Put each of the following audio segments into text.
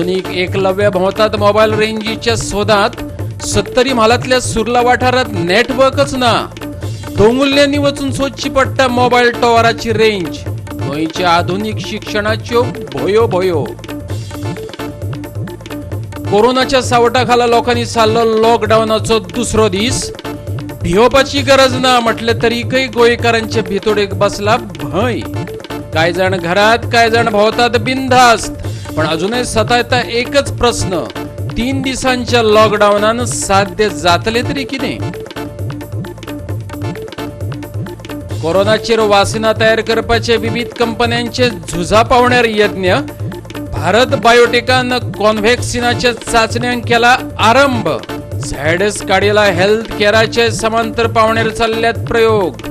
आधुनिक एकलव्य भोंवतात मोबायल रेंजीच्या सोदात. सत्तरी म्हालांतल्या सुर्ला वाठारात नेटवर्कच ना. दोंगुल्ल्यांनी वचून सोदची पडटा मोबायल टॉवराची रेंज. गोंयच्या आधुनिक शिक्षणाच्यो भोयो भोयो. कोरोनाच्या सावटा खाला लोकांनी सारलो लॉकडावनाचो दुसरो दीस. भिवपाची गरज ना म्हटलें तरीकय गोंयकारांचे भितोडेक बसला भंय. कांय जाण घरात, कांय जाण भोंवतात बिनधास्त, पण अजूनय सतायता एकच प्रस्न, 3 दिसांच्या लॉकडावनान साध्य जातले तरी कितें? कोरोनाचेर वासिना तयार करपाचे विविध कंपन्यांचे झुजा पावण्यार यत्न. भारत बायोटेकान कॉन्व्हॅक्सिनाच्या चाचण्यांक केला आरंभ. झायडस काडिला हेल्थ केअराचे समांतर पावण्यार चालल्यात प्रयोग.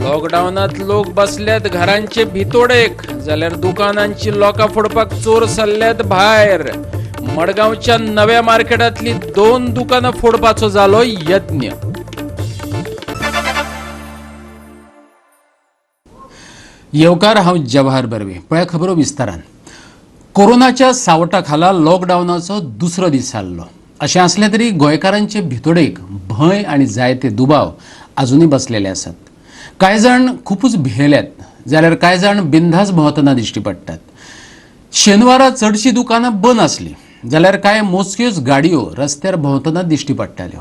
लॉकडावनात लोक बसल्यात घरांचे भितोडेक, जाल्यार दुकानांची लोकां फोडपाक चोर सरल्यात भायर. मडगांवच्या नव्या मार्केटांतली 2 दुकानां फोडपाचो जालो यत्न. येवकार, हांव जवाहर बर्वे. पळया खबरो विस्तारान. कोरोनाच्या सावटा खाला लॉकडावनाचो दुसरो दीस जाल्लो. अशें आसलें तरी गोंयकारांचे भितोडेक भंय आनी जायते दुबाव अजुनूय बसलेले आसात. कांय जाण खुपूच भियेल्यात, जाल्यार कांय जाण बिनधास्त भोंवतना दिश्टी पडटात. शेनवारा चडशीं दुकानां बंद आसलीं, जाल्यार कांय मोजक्योच गाडयो रस्त्यार भोंवतना दिश्टी पडटाल्यो.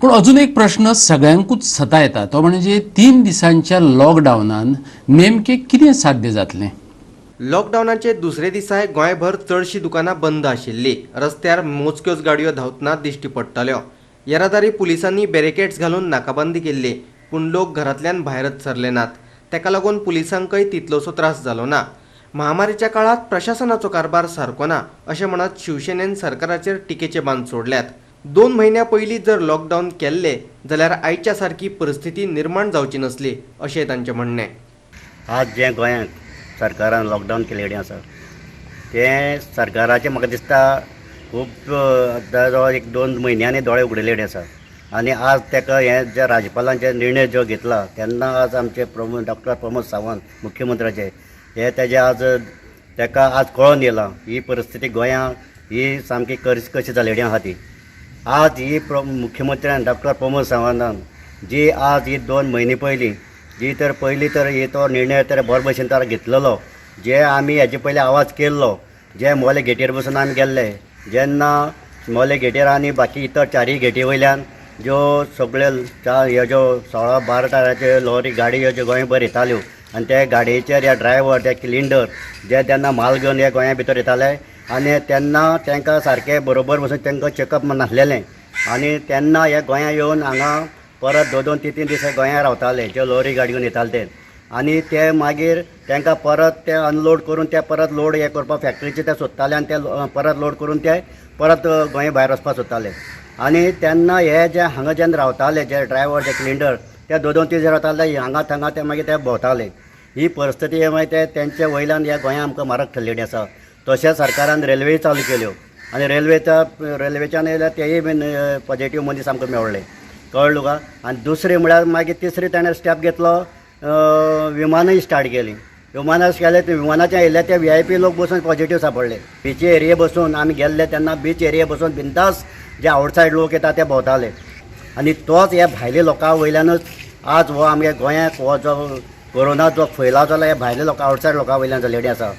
पूण अजून एक प्रश्न सगळ्यांकूच सतायता, तो म्हणजे 3 दिसांच्या लॉकडावनान नेमकें कितें साध्य जातलें? लॉकडावनाचे दुसरे दिसाय गोंयभर चडशीं दुकानां बंद आशिल्लीं. रस्त्यार मोजक्योच गाडयो धांवतना दिश्टी पडटाल्यो. येरादारी पुलिसांनी बॅरिकेड्स घालून नाकाबंदी केल्ली, पूण लोक घरांतल्यान भायरच सरले नात. ताका लागून पुलिसांकय तितलोसो त्रास जालो ना. महामारीच्या काळांत प्रशासनाचो कारभार सारको ना अशें म्हणत शिवसेनेन सरकाराचेर टिकेचे बांद सोडल्यात. 2 म्हयन्या पयलीं जर लॉकडावन केल्ले जाल्यार आयच्या सारकी परिस्थिती निर्माण जावची नसली अशें तांचें म्हणणें. आज जें गोंयांत सरकारान लॉकडावन केलेलें आसा तें सरकाराचें म्हाका दिसता खूब जवळ 1-2 म्हयन्यांनी दोळे उगडिल्ले आसा. आनी आज ताका हें जे राज्यपालांचे निर्णय जो घेतला तेन्ना आज आमचे प्रमोद डॉक्टर प्रमोद सावंत मुख्यमंत्र्याचे हे तेजे आज ताका आज कळोन येयलां ही परिस्थिती गोंयांत ही सामकी कशी जालेली आसा ती. आज ही मुख्यमंत्र्यान डॉक्टर प्रमोद सावंतान जी आज ही 2 म्हयने पयलीं जी तर पयलीं तर ही तो निर्णय तर बरो भशेन तर घेतलेलो, जे आमी हेजे पयलीं आवाज केल्लो, जे मोले गेटीर बसून आमी गेल्ले जेन्ना मोले गेटीर आनी बाकी इतर 4 गेटी वयल्यान ज्यो सगळे ह्यो ज्यो 16-12 टायराच्यो लॉरी गाडी ह्यो ज्यो गोंयभर येताल्यो आनी त्या गाडयेचेर ह्या ड्रायव्हर ते क्लिंडर जे तेन्ना माल घेवन ह्या गोंया भितर येताले आनी तेन्ना तांकां सारकें बरोबर बसून तांकां चॅकअप नासलेलें आनी तेन्ना ह्या गोंया येवन हांगा परत 2-2, 3-3 दीस गोंया रावताले ज्यो लॉरी गाडी घेवन येताले ते. आनी ते मागीर तांकां परत ते अनलोड करून ते परत लोड हे करपाक फॅक्टरीचे ते सोदताले आनी ते परत लोड करून ते परत गोंया भायर वचपाक सोदताले. आनी तेन्ना हे जे हांगा जेन्ना रावताले जे ड्रायव्हर जे क्लिंडर ते 2-2, 3 दीस रावताले हांगा थांगा ते मागीर ते भोंवताले. ही परिस्थिती मागीर ते तेंचे वयल्यान ह्या गोंया आमकां म्हारग ठरलेली आसा. तशेंच सरकारान रेल्वे चालू केल्यो आनी रेल्वेच्यान येयल्यार तेय बीन पॉजिटीव मनीस आमकां मेळ्ळे, कळ्ळें तुका. आनी दुसरें म्हळ्यार मागीर तिसरें ताणें स्टेप घेतलो, विमानूय स्टार्ट केलीं. विमानां केलें ते विमानाच्या येयल्ले ते VIP लोक बसून पॉजिटीव सापडले. बीच एरिये बसून आमी गेल्ले तेन्ना बीच एरिये बसून बिंदास जे आवटसायड लोक येता ते भोंवताले आनी तोच ह्या भायल्या लोकां वयल्यानूच आज हो आमगे गोंयांत हो जो कोरोना जो फैलाव जाला ह्या भायल्या लोकां आवटसायड लोकां वयल्यान जाल्लेली आसा.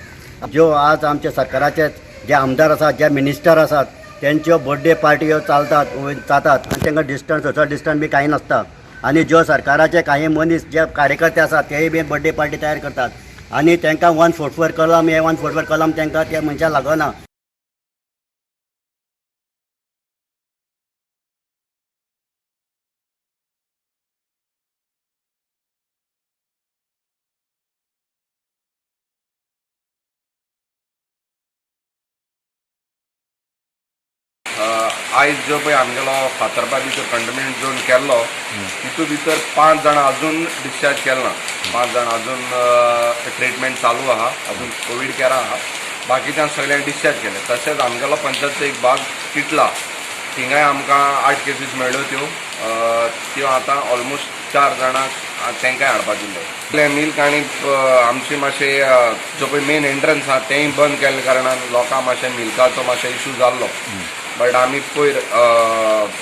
ज्यो आज आमचे सरकाराचे जे आमदार आसात जे मिनिस्टर आसात तेंच्यो बर्थडे पार्टी ह्यो चलतात जातात आनी तांकां डिस्टन्स सोशल डिस्टन्स बी कांय नासता. आनी ज्यो सरकाराचे कांय मनीस जे कार्यकर्ते आसात तेय बी बर्थडे पार्टी तयार करतात आनी तांकां 144 कलम हे 144 कलम तांकां त्या मनशाक लागना. आयज जो पळय आमगेलो फातर्पा भितर कंटेनमेंट झोन केल्लो तितूंत भितर 5 जाणां अजून डिस्चार्ज केले ना. 5 जाणां अजून ट्रिटमेंट चालू आहा, अजून कोवीड केअर आहा. बाकीच्यान सगळ्यांक डिस्चार्ज केले. तशेंच आमगेलो पंचायतचो एक भाग किटला, थिंगाय आमकां 8 केसीस मेळ्ळ्यो त्यो त्यो आतां ऑलमोस्ट 4 जाणांक तांकांय हाडपा दिल्ले मिल्क. आनी आमची मातशे जो पळय मेन एंट्रन्स आहा तेंय बंद केल्ल्या कारणान लोकांक मातशें मिल्काचो मातशे इशू जाल्लो. बट आमी पयर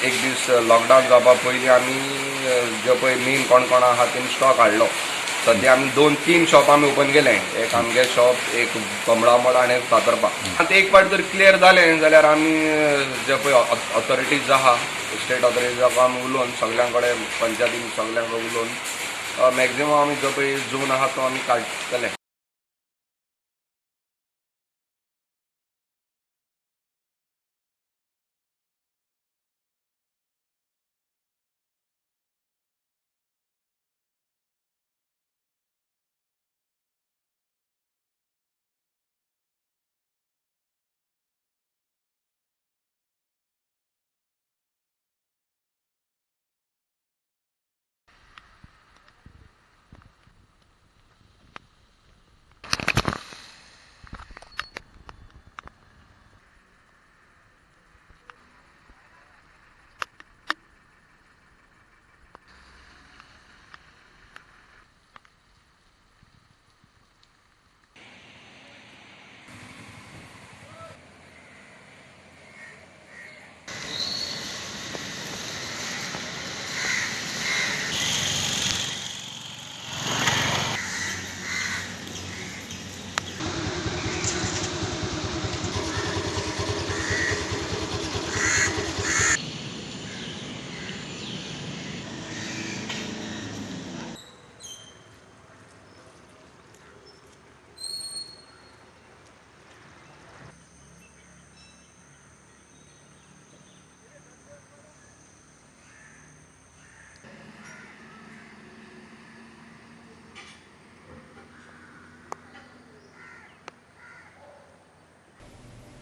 एक दीस लॉकडावन जावपा पयलीं आमी जो पळय मेन कोण कोण आहा तेणी स्टॉक हाडलो. सद्या आमी 2-3 शॉप आमी ओपन केले, एक आमगे शॉप, एक कमळामळ आनी एक फातर्पा. आतां एक पाट जर क्लियर जालें जाल्यार आमी जे पळय ऑथॉरिटीज आहा, स्टेट ऑथॉरिटीज आहा, आमी उलोवन सगल्यां कडेन, पंचायतीन सगल्यां कडेन उलोवन मॅक्झिमम आमी जो पळय झोन आहा तो आमी काडटले.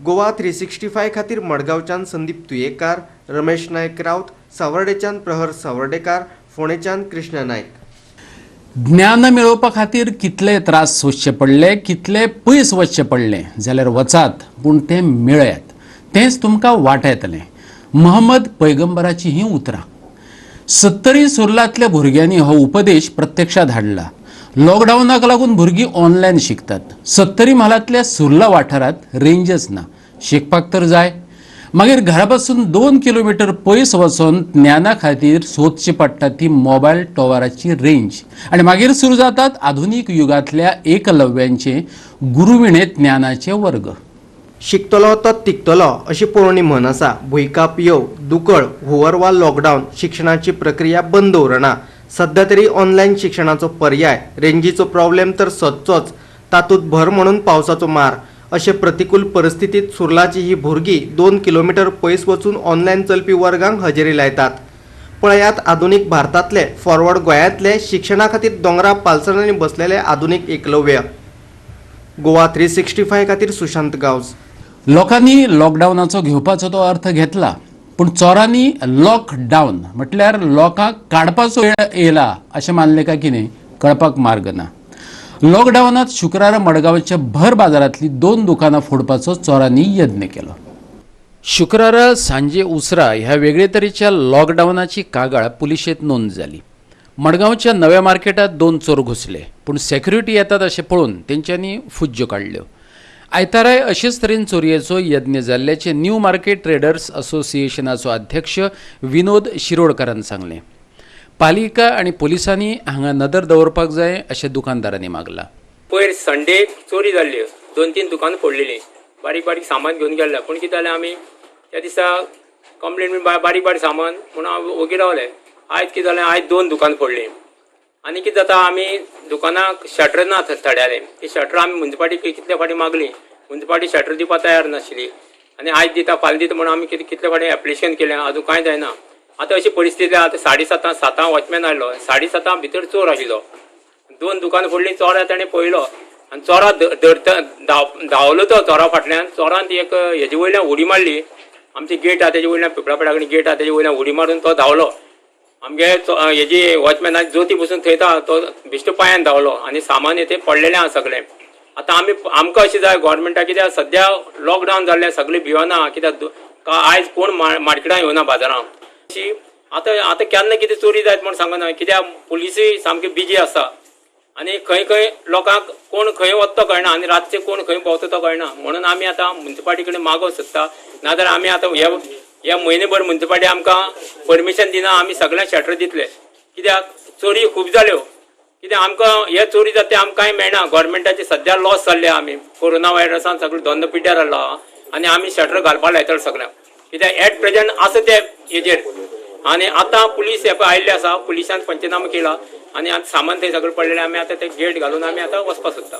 गोवा 365 खातीर मडगांवच्यान संदीप तुयेकार, रमेश नायक राऊत, सावर्डेच्यान प्रहर सावर्डेकार, फोंडेच्यान कृष्णा नायक. ज्ञान मेळोवपा खातीर कितले त्रास सोंसचे पडले, कितले पयस वचचें पडलें जाल्यार वचात, पूण तें मेळयात, तेंच तुमकां वाटयतलें. महम्मद पैगंबराची हीं उतरां. 70 सुर्लांतल्या भुरग्यांनी हो उपदेश प्रत्यक्षात हाडला. लॉकडावनाक लागून भुरगीं ऑनलायन शिकतात. 70 म्हालांतल्या सुर्ला वाठारांत रेंजच ना, शिकपाक तर जाय. मागीर घरा पासून 2 किलोमिटर पयस वचून ज्ञाना खातीर सोदची पडटा ती मोबायल टॉवराची रेंज. आनी मागीर सुरू जातात आधुनीक युगांतल्या एकलव्यांचे गुरुविणे ज्ञानाचे वर्ग. शिकतलो तो तिकतलो अशी पोरणी म्हण आसा. भुंयकांप येव, दुकळ, हुंवर वा लॉकडावन शिक्षणाची प्रक्रिया बंद उरना. सध्या तरी ऑनलायन शिक्षणाचो पर्याय, रेंजीचो प्रॉब्लेम तर सदचोच, तातूंत भर म्हणून पावसाचो मार. अशे प्रतिकूल परिस्थितीत सुर्लाची ही भुरगीं 2 किलोमिटर पयस वचून ऑनलायन चलपी वर्गांक हजेरी लायतात. पळयात आधुनीक भारतांतले फॉरवर्ड गोंयांतले शिक्षणा खातीर दोंगरा पालसणांनी बसलेले आधुनीक एकलव्य. गोवा 365 खातीर सुशांत गांवस. लोकांनी लॉकडावनाचो घेवपाचो तो अर्थ घेतला, पूण चोरांनी लॉकडावन म्हटल्यार लोकांक काडपाचो वेळ येयला अशें मानलें काय कितें कळपाक मार्ग ना. लॉकडावनांत शुक्रारा मडगांवच्या भर बाजारांतली 2 दुकानां फोडपाचो चोरांनी यत्न केलो. शुक्रारा सांजे उसरा ह्या वेगळे तरेच्या लॉकडावनाची कागाळ पुलिशेंत नोंद जाली. मडगांवच्या नव्या मार्केटांत 2 चोर घुसले, पूण सेक्युरिटी येतात अशें पळोवन तेंच्यांनी फुज्ज्यो काडल्यो. आयताराय अशेच तरेन चोरयेचो यत्न जाल्ल्याचें न्यू मार्केट ट्रेडर्स असोसिएशनाचो अध्यक्ष विनोद शिरोडकारान सांगलें. पालिका आनी पोलिसांनी हांगा नदर दवरपाक जाय अशें दुकानदारांनी मागलां. पयर संडे चोरी जाल्ली, 2-3 दुकानां फोडलेलीं, बारीक बारीक सामान घेवन गेल्लें. पूण कितें जालें, आमी त्या दिसा कंप्लेन बी बारीक बारीक सामान म्हणून हांव ओगी रावलें. आयज कितें जालें, आयज 2 दुकानां फोडलीं. आनी कितें जाता, आमी दुकानाक शटर ना थड्यालें, ती शटर आमी मुन्सिपाल्टी कितले फावटी मागली, मुन्सिपाल्टी शटर दिवपाक तयार नाशिल्ली. आनी आयज दिता फाल्यां दिता म्हणून आमी कितले फावटी एप्लिकेशन केलें, अजून कांय जायना. आतां अशी परिस्थिती, आतां 7:30 7 वॉचमॅन आयलो, 7:30 भितर चोर आशिल्लो. 2 दुकानां फोडलीं, चोरा ताणें पळयलो आनी चोरा धरता धांवलो तो चोरा फाटल्यान. चोरान ती एक हेजे वयल्यान उडी मारली, आमची गेट आहा तेजे वयल्यान पिपळा पेडा कडेन गेट आहा तेजे वयल्यान उडी मारून तो धांवलो. आमगे हेजी वॉचमॅनाची जोती बसून थंयता तो बेश्टो पांयान धांवलो आनी सामान हें पडलेलें आहा सगळें. आतां आमी आमकां अशें जाय गव्हर्मेंटाक, कित्याक सद्या लॉकडावन जाल्लें, सगळें भिवना, कित्याक आयज कोण मार्केटान येवना बाजारान. अशी आतां आतां केन्ना कितें चोरी जायत म्हूण सांगना, कित्याक पुलिसूय सामके बिजी आसा आनी खंय खंय लोकांक कोण खंय वता तो कळना आनी रातचे कोण खंय भोंवता तो कळना. म्हणून आमी आतां मुन्सिपाल्टी कडेन मागोवंक सोदता, नाजाल्यार आमी आतां ह्या म्हयनेभर मुन्सिपाल्टी आमकां परमिशन दिना, आमी सगळ्यांक शटर दितले. कित्याक चोरी खूब जाल्यो, कित्याक आमकां हे चोरी जाता ते आमकां कांय मेळना. गव्हर्मेंटाचे सद्या लॉस जाल्ले, आमी कोरोना व्हायरसान सगळो धंदो पिड्ड्यार जाल्लो आहा आनी आमी शटर घालपाक लायतले सगळ्यांक, कित्याक एट प्रेजंट आसा ते हेजेर. आनी आतां पुलीस हे पळय आयिल्ले आसा, पुलिसान पंचनामा केला आनी आतां सामान थंय सगळें पडलेलें, आमी आतां ते गेट घालून आमी आतां वचपाक सोदता.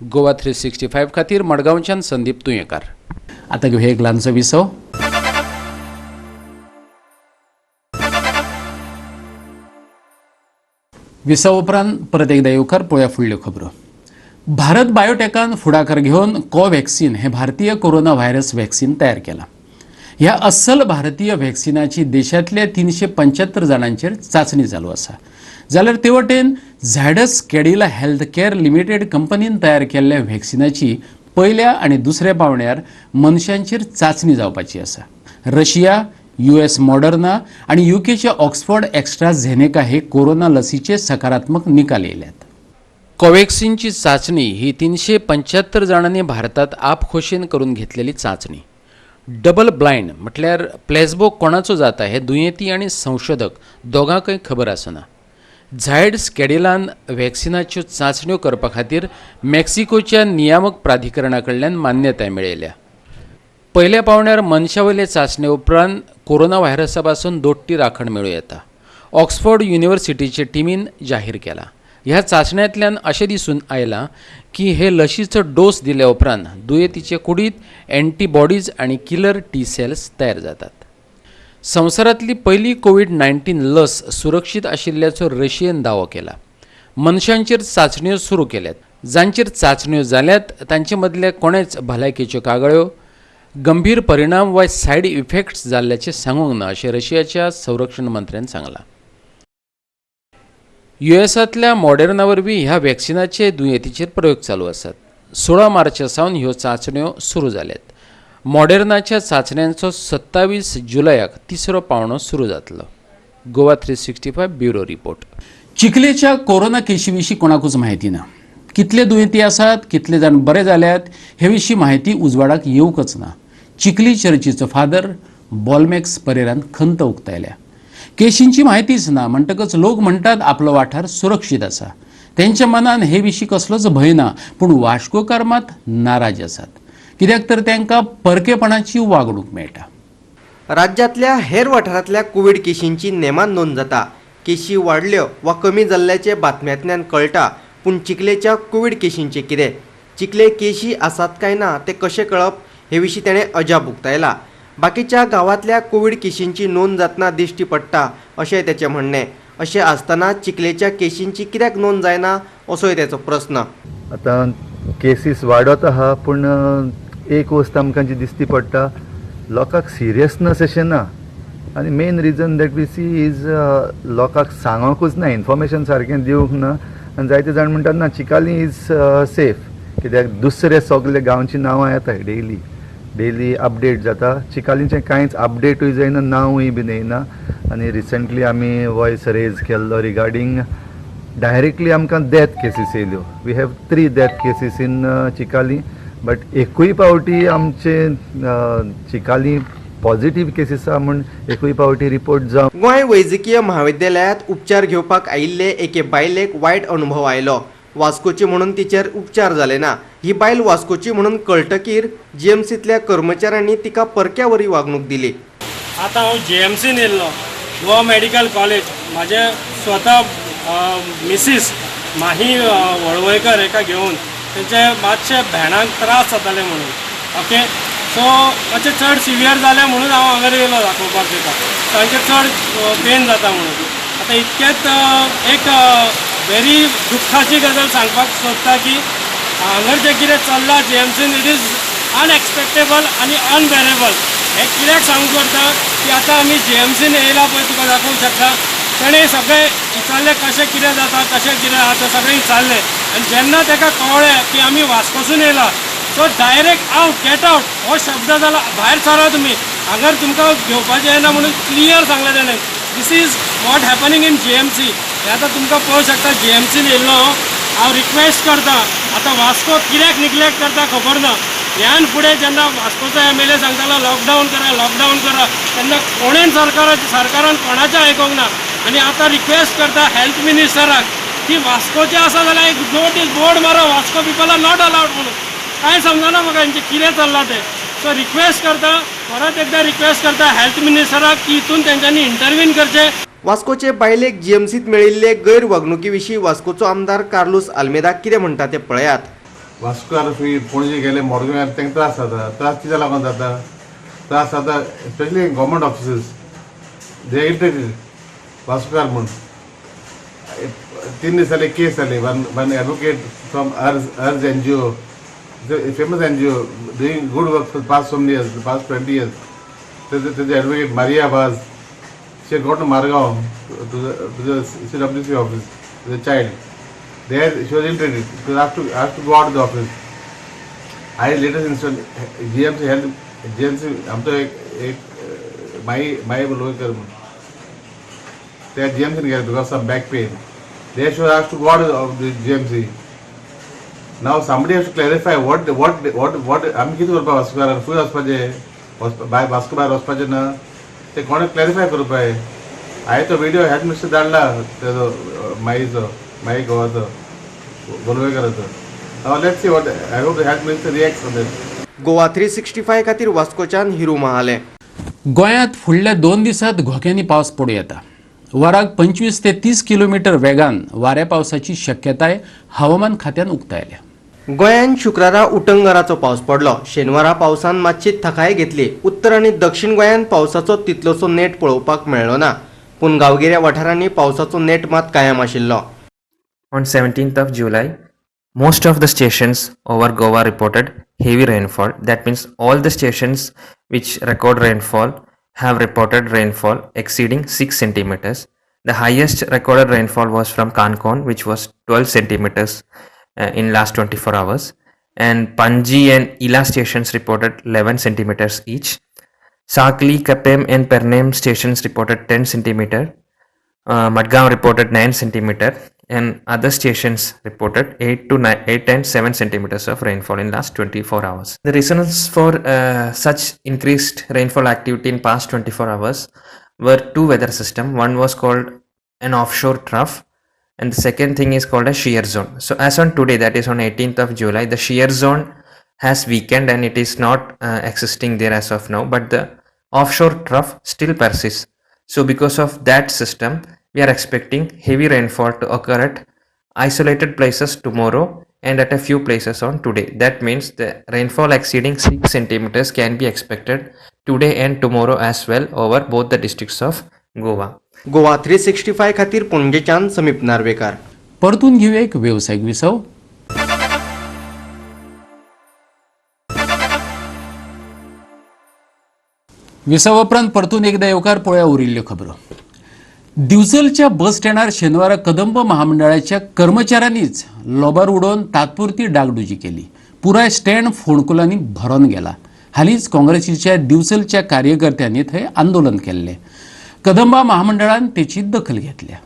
गोवा 365 खातीर मडगांवच्यान संदीप तुयेंकार. आतां घेवया एक ल्हानसो विसव. विसव उपरांत परत एकदा येवकार. पळोवया फुडल्यो खबरो. भारत बायोटेकान फुडाकार घेवन कोव्हॅक्सिन हें भारतीय कोरोना व्हायरस व्हॅक्सिन तयार केलां. ह्या अस्सल भारतीय व्हॅक्सिनाची देशांतल्या 375 जाणांचेर चांचणी चालू आसा, जाल्यार ते वटेन Zydus Cadila health care limited कंपनीन तयार केल्ल्या व्हॅक्सिनाची पयल्या आनी दुसऱ्या पावंड्यार मनशांचेर चांचणी जावपाची आसा. रशिया, यूएस मॉडर्ना आनी युकेच्या ऑक्सफर्ड एक्स्ट्रा झेनेका हे कोरोना लसीचे सकारात्मक निकाल येयल्यात. कोव्हॅक्सिनची चाचणी ही 375 जाणांनी भारतात आपखोशेन करून घेतलेली चाचणी. डबल ब्लायंड म्हटल्यार प्लेसबो कोणाचो जाता हे दुयेंती आनी संशोधक दोगांकय खबर आसना. झायड्स कॅडिलान व्हॅक्सिनाच्यो चाचण्यो करपा खातीर मेक्सिकोच्या नियामक प्राधिकरणा कडल्यान मान्यताय मेळयल्या. पयल्या पावंड्यार मनशा वयले चांचणे उपरांत कोरोना व्हायरसा पासून दोट्टी राखण मेळूं येता, ऑक्सफोर्ड युनिव्हर्सिटीचे टिमीन जाहीर केला. ह्या चांचण्यांतल्यान अशें दिसून आयलां की हे लशीचो डोस दिल्या उपरांत दुयेंतीचे कुडींत एंटीबॉडीज आनी किलर टी सेल्स तयार जातात. संवसारांतली पयली कोवीड 19 लस सुरक्षीत आशिल्ल्याचो रशियेन दावो केला. मनशांचेर चांचण्यो सुरू केल्यात. जांचेर चांचण्यो जाल्यात तांचे मदल्या कोणेच भलायकेच्यो कागाळ्यो, गंभीर परिणाम वा सायड इफेक्ट्स जाल्ल्याचें सांगूंक ना, अशें रशियाच्या संरक्षण मंत्र्यान सांगलां. युएसांतल्या मॉडर्ना वरवीं ह्या वॅक्सिनाचे दुयेंतीचेर प्रयोग चालू आसात. 16 मार्चा सावन ह्यो चांचण्यो सुरू जाल्यात. मॉडर्नाच्या चांचण्यांचो 27 जुलयाक तिसरो पावंडो सुरू जातलो. Goa 365, bureau report. चिखलेच्या कोरोना केशी विशीं कोणाकूच म्हायती ना. कितले दुयेंती आसात, कितले जाण बरे जाल्यात, हे विशीं म्हायती उजवाडाक येवंकच ना. चिखली चर्चीचो फादर बॉलमॅक्स परेरान खंत उक्तायल्या. केशींची म्हायतीच ना म्हणटकच लोक म्हणटात आपलो वाठार सुरक्षीत आसा. तेंच्या मनान हे विशीं कसलोच भंय ना. पूण वास्कोकार मात नाराज आसात, कित्याक तर तांकां परकेपणाची वागणूक मेळटा. राज्यांतल्या हेर वाठारांतल्या कोवीड केशींची नेमान नोंद जाता. केशी वाडल्यो वा कमी जाल्ल्याचें बातम्यांतल्यान कळटा, पूण चिखलेच्या कोवीड केशींचें कितें? चिखले केशी आसात काय ना तें कशें कळप, हे विशीं ताणें अजाप उक्तायला. बाकीच्या गांवांतल्या कोवीड केशींची नोंद जातना दिश्टी पडटा, अशें तेचें म्हणणें. अशें आसतना चिखलेच्या केशींची कित्याक नोंद जायना, असोय तेचो प्रस्न. आतां केसीस वाडत आहा, पूण एक वस्त आमकां जी दिसती पडटा, लोकांक सिरियसनस अशें ना. आनी main reason that we see is लोकांक सांगोकूच ना, इन्फॉर्मेशन सारकें दिवंक ना. आनी जायते जाण म्हणटात ना, चिकाली is safe, कित्याक दुसरे सगळे गांवची नांवां येता, डेली डेली अपडेट जाता. चिकालीचें कांयच अपडेटूय जायना, नांवूय बीन येयना. आनी रिसंटली आमी वॉयस रेज केल्लो रिगार्डींग डायरेक्टली आमकां डेथ केसीस येयल्यो. We have three death cases in Chicalim, but एकूय पावटी आमचे चिकाली पॉझिटीव केसीस आहा म्हूण एकूय पावटी रिपोर्ट जावं गोंय वैजकीय म्हाविद्यालयांत उपचार घेवपाक आयिल्ले एके बायलेक वायट अनुभव आयलो. वास्कोची म्हणून तिचेर उपचार जाले ना. ही बायल वास्कोची म्हणून कळटकीर जीएमसींतल्या कर्मचाऱ्यांनी तिका परक्या वरी वागणूक दिली. आतां हांव जीएमसीन येयल्लो, गोवा मेडिकल कॉलेज. म्हाजे स्वता मिसीस माही वळवयकर हेका घेवन, तेंचे मातशे भेणाक त्रास जाताले म्हणून. ओके, सो मातशें चड सिवियर जालें म्हणून हांव हांगा येयलो दाखोवपाक तेका. तांचे चड पेन जाता म्हणून. आतां इतकेंच एक व्हेरी दुख्खाची गजाल सांगपाक सोदता की हांगर जें कितें चल्लां जीएमसीन, it is अनएक्सपेक्टेबल आनी अनबेरेबल. हें कित्याक सांगूंक करता की आतां आमी जीएमसीन येयला पळय, तुका दाखोवंक शकता. तेणें सगळें विचारलें, कशें कितें जाता, कशें कितें आहा तें सगळें विचारलें. आनी जेन्ना ताका कळ्ळें की आमी वास्कोसून येयला, so direct out, get out हो शब्द जाला. भायर सरा तुमी, हांगर तुमकां घेवपाचें येना म्हणून क्लियर सांगलें तेणें. This is what happening in GMC. हें आतां तुमकां पळोवंक शकता. जीएमसीन येयल्लो हांव. हांव रिक्वेस्ट करता, आतां वास्को कित्याक निग्लेक्ट करता खबर ना. ह्यान फुडें जेन्ना वास्कोचो एमएलए सांगतालो लॉकडावन करा, लॉकडावन करा, तेन्ना कोणेन सरकारान कोणाचें आयकोंक ना. आनी आतां रिक्वेस्ट करता हेल्थ मिनिस्टराक की वास्कोचें आसा जाल्यार एक नोटीस बोर्ड मारा, Vasco people are not allowed म्हणून. कांय समजना म्हाका हेंचें कितें चल्लां तें. सो रिक्वेस्ट करता, परत एकदां रिक्वेस्ट करता हेल्थ मिनिस्टराक की हितून तेंच्यांनी इंटरवीन करचें. वास्कोचे बायलेक जीएमसीत मेळिल्ले गैरवागणुकी विशीं वास्कोचो आमदार कार्लूस आल्मेदा कितें म्हणटा तें पळयात. वास्कोकार खंय पणजे गेले, मडगांव गेले, तांकां त्रास जाता. त्रास कित्याक लागून जाता? त्रास जाता specially government offices, they irritated Vascokar म्हूण. 3 दीस जाले केस जाली. One advocate from ARJ NGO, famous NGO doing good work for past so many years, past 20 years, तेजे advocate Maria Vaz, she got to Margao to the CWC office, the child. There she was ill-treated. She was asked to go out of the office. I latest incident, GMC health, GMC आमचो एक एक माई माई लोकर म्हणून त्या GMC गेले because of back pain. There she was asked to go out of the GMC. Now somebody has to clarify what आमी कितें करपा वास्कोकार, खंय वचपाचें, भायर वास्को भायर वचपाचें ना, ते कोणें क्लॅरिफाय करूंक जाय. हांवें तो व्हिडियो हेल्थ मिनिस्टर धाडला तेजो, माईचो, माई गोवाचो, गोलवेकराचो. Let's see what, I hope the health minister reacts on that. Goa 365 खातीर वास्कोच्यान हिरू महाले. गोंयांत फुडल्या 2 दिसांत घोग्यांनी पावस पडूं येता. वराक 25 ते 30 किलोमिटर वेगान वाऱ्या पावसाची शक्यताय हवामान खात्यान उक्तायल्या. गोंयांत शुक्रारा उटंगराचो पावस पडलो. शेनवारा पावसान मातशी थाकाय घेतली. उत्तर आनी दक्षिण गोंयांत पावसाचो तितलोसो नेट पळोवपाक मेळ्ळो ना, पूण गांवगिऱ्या वाठारांनी पावसाचो नेट मात कायम आशिल्लो. On 17th of July, most of the stations over Goa reported heavy rainfall. That means all the stations which record rainfall have reported rainfall exceeding 6 centimeters. The highest recorded rainfall was from Canacona, which was 12 centimeters in last 24 hours. And Panji and Ila stations reported 11 centimeters each. Sakli, Quepem and Pernem stations reported 10 centimeter. Madgaon reported 9 centimeter and other stations reported 8 to 9, 8 and 7 centimeters of rainfall in last 24 hours. The reasons for such increased rainfall activity in past 24 hours were two weather system. One was called an offshore trough and the second thing is called a shear zone. So as on today, that is on 18th of July, the shear zone has weakened and it is not existing there as of now, but the offshore trough still persists. So because of that system, we are expecting heavy rainfall to occur at isolated places tomorrow and at a few places on today. That means the rainfall exceeding 6 centimeters can be expected today and tomorrow as well over both the districts of Goa. Goa 365 खातीर पणजेच्यान समीप नार्वेकार. परतून घेऊया एक वेवसायीक विसव. विसव उपरांत परतून एकदा येवकार. पळोवया उरिल्ल्यो खबरो. दिवचलच्या बस स्टँडार शेनवारा कदंब महामंडळाच्या कर्मचाऱ्यांनीच लोबार उडोवन तात्पुरती डागडुजी केली. पुराय स्टँड फोंडकुलांनी भरून गेला. हालींच काँग्रेसीच्या दिवचलच्या कार्यकर्त्यांनी थंय आंदोलन केल्लें. कदंबा महामंडळान तेची दखल घेतल्या.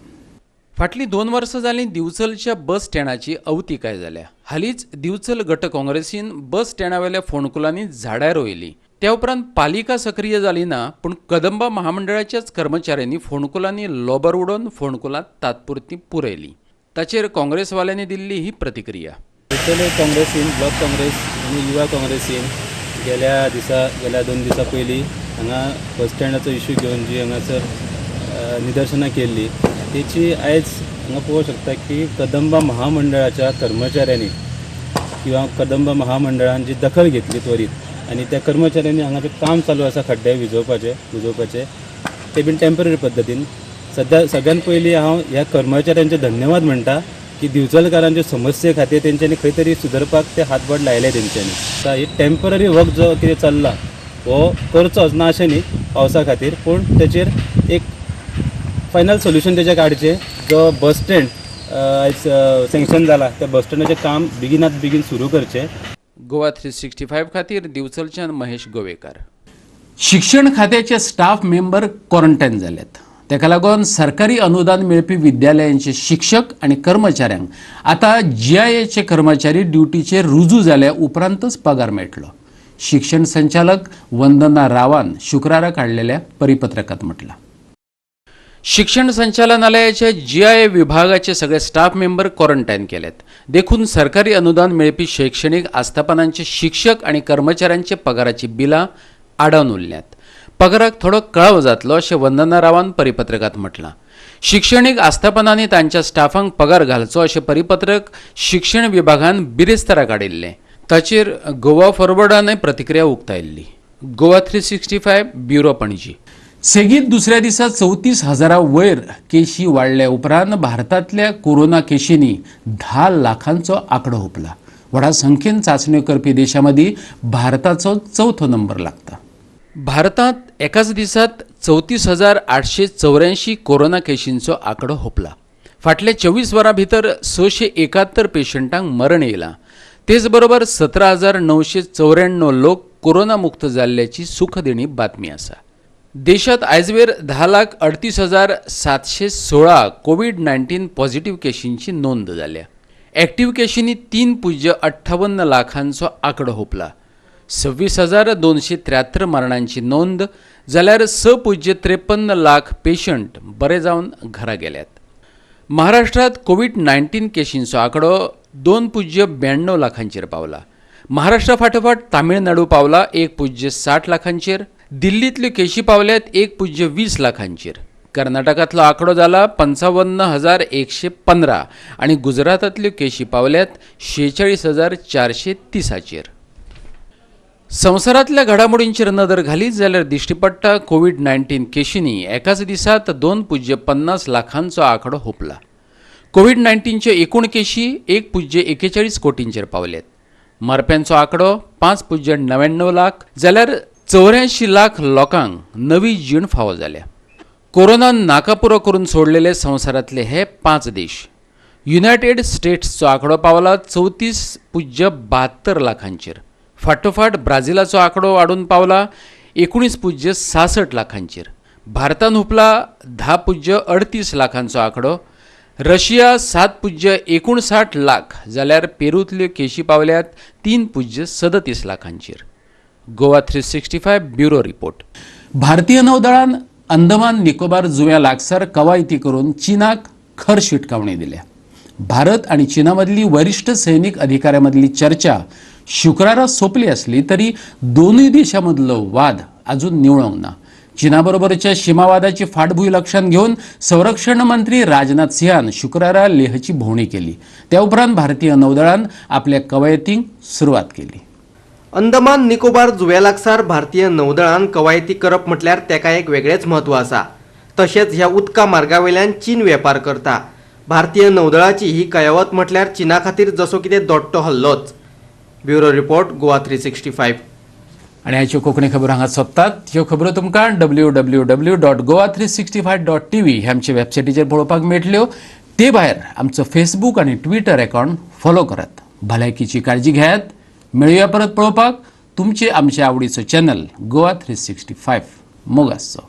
फाटलीं 2 वर्सां जालीं दिवचलच्या बस स्टँडाची अवतिकाय जाल्या. हालींच दिवचल गट काँग्रेसीन बस स्टँडावेल्या फोंडकुलांनी झाडां रोयलीं. त्या उपरांत पालिका सक्रीय जाली ना, पूण कदंबा महामंडळाच्याच कर्मचाऱ्यांनी फोंडकुलांनी लोबर उडोवन फोंडकुलां तात्पुरती पुरयलीं. ताचेर काँग्रेसवाल्यांनी दिल्ली ही प्रतिक्रिया. दिवचले काँग्रेसीन, ब्लॉक काँग्रेस आनी युवा काँग्रेसीन गेल्या दिसा, गेल्या 2 दिसां पयलीं हांगा बस स्टँडाचो इशू घेवन जी हांगासर निदर्शनां केल्ली, तेची आयज हांगा पळोवंक शकता की कदंबा महामंडळाच्या कर्मचाऱ्यांनी किंवा कदंबा महामंडळान जी दखल घेतली त्वरीत आनी त्या कर्मचाऱ्यांनी हांगा जें काम चालू आसा खड्डे विजोवपाचे ते बीन टेंपररी पद्दतीन. सद्या सगळ्यान पयलीं हांव ह्या कर्मचाऱ्यांचे धन्यवाद म्हणटा की दिवचलकारांचे समस्ये खातीर तेंच्यांनी खंय तरी सुदरपाक ते हातबोट लायले तेंच्यांनी. आतां हे टेंपररी वर्क जो कितें चल्ला हो करचोच ना अशें न्ही पावसा खातीर, पूण तेचेर एक फायनल सोल्युशन तेजें काडचें. जो बस स्टँड आयज सँक्शन जाला त्या बस स्टँडाचें काम बेगिनात बेगीन सुरू करचें. गोवा 365 खातीर दिवचलच्यान महेश गोवेकार. शिक्षण खात्याचे स्टाफ मेंबर क्वॉरंटायन जाल्यात. ताका लागून सरकारी अनुदान मेळपी विद्यालयांचे शिक्षक आनी कर्मचाऱ्यांक आतां जीआयएचे कर्मचारी ड्युटीचेर रुजू जाल्या उपरांतच पगार मेळटलो. शिक्षण संचालक वंदना रावान शुक्रारा काडलेल्या परिपत्रकात म्हटलां. शिक्षण संचालनालयाच्या जीआयए विभागाचे सगळे स्टाफ मेंबर क्वॉरंटायन केल्यात. देखून सरकारी अनुदान मेळपी शैक्षणीक आस्थापनांचे शिक्षक आनी कर्मचाऱ्यांचे पगाराची बिलां आडावन उरल्यात. पगाराक थोडो कळाव जातलो अशें वंदना रावान परिपत्रकात म्हटलां. शिक्षणीक आस्थापनांनी तांच्या स्टाफांक पगार घालचो अशें परिपत्रक शिक्षण विभागान बिरेस्तारा काडिल्लें. ताचेर गोवा फॉरवर्डानय प्रतिक्रिया उक्तायल्ली. गोवा 365 ब्युरो, पणजी. सेगीत दुसऱ्या दिसा 34,000 वयर केशी वाडल्या उपरांत भारतांतल्या कोरोना केशींनी 10 लाखांचो आंकडो हुपला. व्हडा संख्येन चांचण्यो करपी देशां मदीं भारताचो चवथो नंबर लागता. भारतांत एकाच दिसात 34,884 कोरोना केशींचो आंकडो हुपला. फाटल्या 24 वरां भितर 671 पेशंटांक मरण येयलां. तेच बरोबर 17,994 लोक कोरोना मुक्त जाल्ल्याची सुखदिणी बातमी आसा. देशात आयजवेर 10,38,716 कोवीड 19 पॉझिटिव्ह केशींची नोंद जाल्या. ॲक्टिव्ह केशींनी 3.58 लाखांचो आंकडो हुपला. 26,273 मरणांची नोंद जाल्यार 6.53 लाख पेशंट बरे जावन घरा गेल्यात. महाराष्ट्रात कोवीड 19 केशींचो आंकडो 2.92 लाखांचेर पावला. महाराष्ट्रा फाटोफाट तामिळनाडू पावला 1.60 लाखांचेर. दिल्लींतल्यो केशी पावल्यात 1.20 लाखांचेर. कर्नाटकांतलो आंकडो जाला 55,115 आनी गुजरातांतल्यो केशी पावल्यात 46,430चेर. संवसारांतल्या घडामोडींचेर नदर घालीत जाल्यार दिश्टी पडटा, कोवीड 19 केशींनी एकाच दिसात 2.50 लाखांचो आंकडो हुपला. कोवीड 19च्यो एकूण केशी 1.41 कोटींचेर पावल्यात. मरप्यांचो आंकडो 5.99 लाख जाल्यार 84 लाख लोकांक नवी जीण फावो जाल्या. कोरोनान नाकापुरो करून सोडलेले संवसारांतले हे पांच देश. युनायटेड स्टेट्सचो आंकडो पावला 34.72 लाखांचेर. फाटोफाट ब्राझिलाचो आंकडो वाडून पावला 19.66 लाखांचेर. भारतान हुपला 10.38 लाखांचो आंकडो. रशिया 7.59 लाख जाल्यार पेरूंतल्यो केशी पावल्यात 3.37 लाखांचेर. Goa 365 bureau report. भारतीय नौदळान अंदमान निकोबार जुंव्या लागसार कवायती करून चीनाक खर शिटकावणी दिल्या. भारत आणि चीना मदली वरिष्ठ सैनिक अधिकाऱ्यांमधली चर्चा शुक्रारा सोंपली असली तरी दोनूय देशामधलो वाद अजून निवळोंक ना. चीनाबरोबरच्या सीमावादाची फाटभूंय लक्षात घेवन संरक्षण मंत्री राजनाथ सिंहान शुक्रारा लेहची भोंवडी केली. त्या उपरांत भारतीय नौदळान आपल्या कवायतींक सुरवात केली. अंदमान निकोबार जुंव्या लागसार भारतीय नौदळान कवायती करप म्हटल्यार तेका एक वेगळेंच म्हत्व आसा. तशेंच ह्या उदका मार्गा वयल्यान चीन वेपार करता. भारतीय नौदळाची ही कयावत म्हटल्यार चीना खातीर जसो कितें दोट्टो हल्लोच. Bureau report, Goa 365. आनी आयच्यो कोंकणी खबरो हांगा सोंपतात. ह्यो खबरो तुमकां www.goa365.tv ह्या आमच्या वेबसायटीचेर पळोवपाक मेळटल्यो. ते भायर आमचो फेसबूक आनी ट्विटर अकावंट फॉलो करात. भलायकीची काळजी घेयात. मेळुया परत पळोवपाक तुमचे आमचे आवडीचो चॅनल गोवा 365. मोग आसचो.